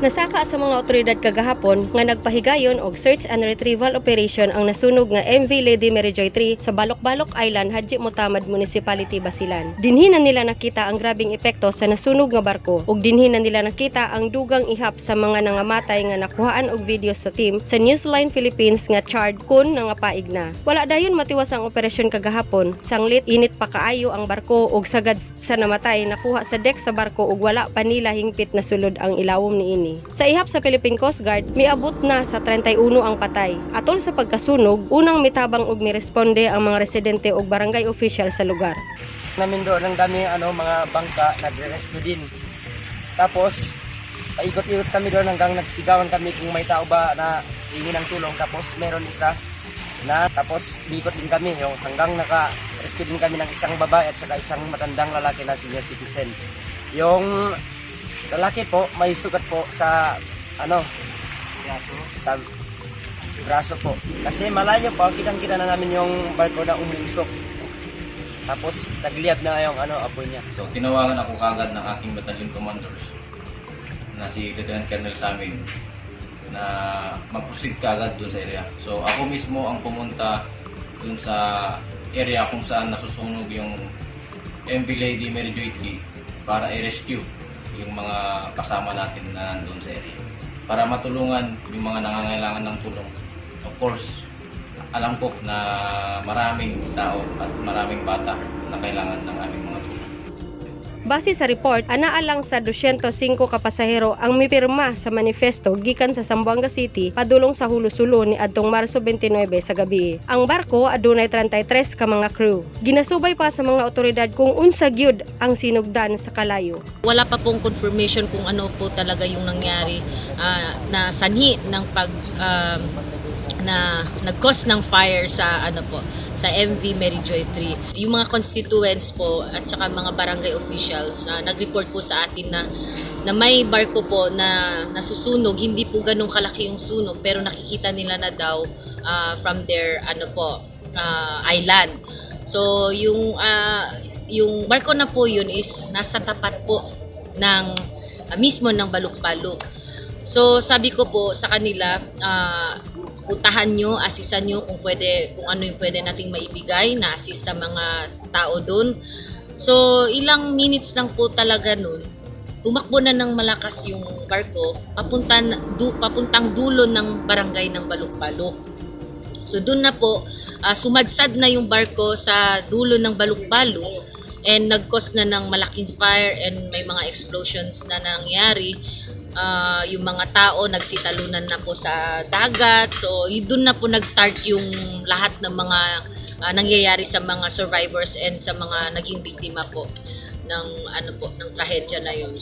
Nasaka sa mga otoridad kagahapon nga nagpahigayon og search and retrieval operation ang nasunog nga MV Lady Mary Joy 3 sa Balok-Balok Island, Hadji Mutamad Municipality, Basilan. Dinhi na nila nakita ang grabing epekto sa nasunog nga barko ug dinhi na nila nakita ang dugang ihap sa mga nangamatay nga nakuhaan og video sa team sa Newsline Philippines nga charred kon nangapaig na. Wala dayon matiwas ang operasyon kagahapon. Sanglit init pa kaayo ang barko ug sagad sa namatay nakuha sa deck sa barko ug wala pa nila hingpit na sulod ang ilawom niini. Sa ihap sa Philippine Coast Guard, miabot na sa 31 ang patay. Atol sa pagkasunog, unang mitabang og miresponde ang mga residente ug barangay official sa lugar. Namin doon ang dami ano, mga bangka nagre-rescue din. Tapos paikot-ikot kami doon hanggang nagsigawan kami kung may tao ba na hingi ng tulong. Tapos meron isa na, tapos ikot din kami yung hanggang naka-rescue din kami ng isang babae at saka isang matandang lalaki na senior citizen. Yung lalaki po, may sugat po sa ano, sa braso po. Kasi malayo po, kitang-kita na namin yung barko na umuusok. Tapos nagliyab na yung ano, apoy niya. So, tinawagan ako kagad ng aking battalion commanders na si Lieutenant Colonel Samin na mag-proceed kaagad dun sa area. So, ako mismo ang pumunta dun sa area kung saan nasusunog yung MV Lady Mary Joy 3 para i-rescue yung mga kasama natin na nandun sa area. Para matulungan yung mga nangangailangan ng tulong. Of course, alam ko na maraming tao at maraming bata na kailangan ng aming mga tulong. Base sa report, anaa lang sa 205 ka pasahero ang mipirma sa manifesto gikan sa Zamboanga City padulong sa Jolo, Sulu ni adtong Marso 29 sa gabi. Ang barko adunay 33 ka mga crew. Ginasubay pa sa mga otoridad kung unsa gyud ang sinugdan sa kalayo. Wala pa pong confirmation kung ano po talaga yung nangyari na sanhi ng pag na nag-cause ng fire sa ano po, sa MV Mary Joy 3. Yung mga constituents po at saka mga barangay officials, nag-report po sa atin na na may barko po na nasusunog, hindi po ganun kalaki yung sunog, pero nakikita nila na daw from their ano po, island. So yung barko na po yun is nasa tapat po ng mismo ng Balukbaluk. So sabi ko po sa kanila, puntahan nyo, assistan nyo kung pwede, kung ano yung pwede nating maibigay na assist sa mga tao doon. So ilang minutes lang po talaga nun, tumakbo na ng malakas yung barko papuntang dulo ng barangay ng Balukbaluk. So doon na po, sumadsad na yung barko sa dulo ng Balukbaluk and nag-cause na ng malaking fire and may mga explosions na nangyari. Yung mga tao nagsitalunan na po sa dagat. So doon na po nag-start yung lahat ng mga nangyayari sa mga survivors and sa mga naging biktima po ng ano po, ng trahedya na yun.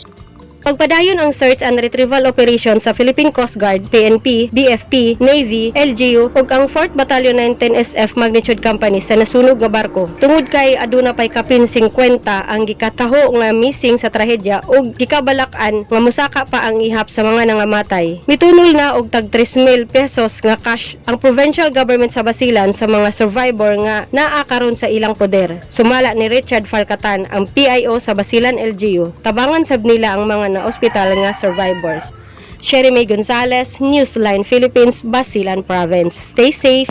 Pagpadayon ang search and retrieval operation sa Philippine Coast Guard, PNP, BFP, Navy, LGU ug ang 4th Battalion 19 SF Magnitude Company sa nasunog nga barko. Tungod kay aduna pay kapin 50 ang gikataho nga missing sa trahedya ug gikabalak-an nga musaka pa ang ihap sa mga nangamatay. Mitunol na og tag 3,000 pesos nga cash ang provincial government sa Basilan sa mga survivor nga naa karon sa ilang poder. Sumala ni Richard Falcatan, ang PIO sa Basilan LGU, tabangan sab nila ang mga na-ospital nga survivors. Sherry May Gonzalez, Newsline Philippines, Basilan Province. Stay safe.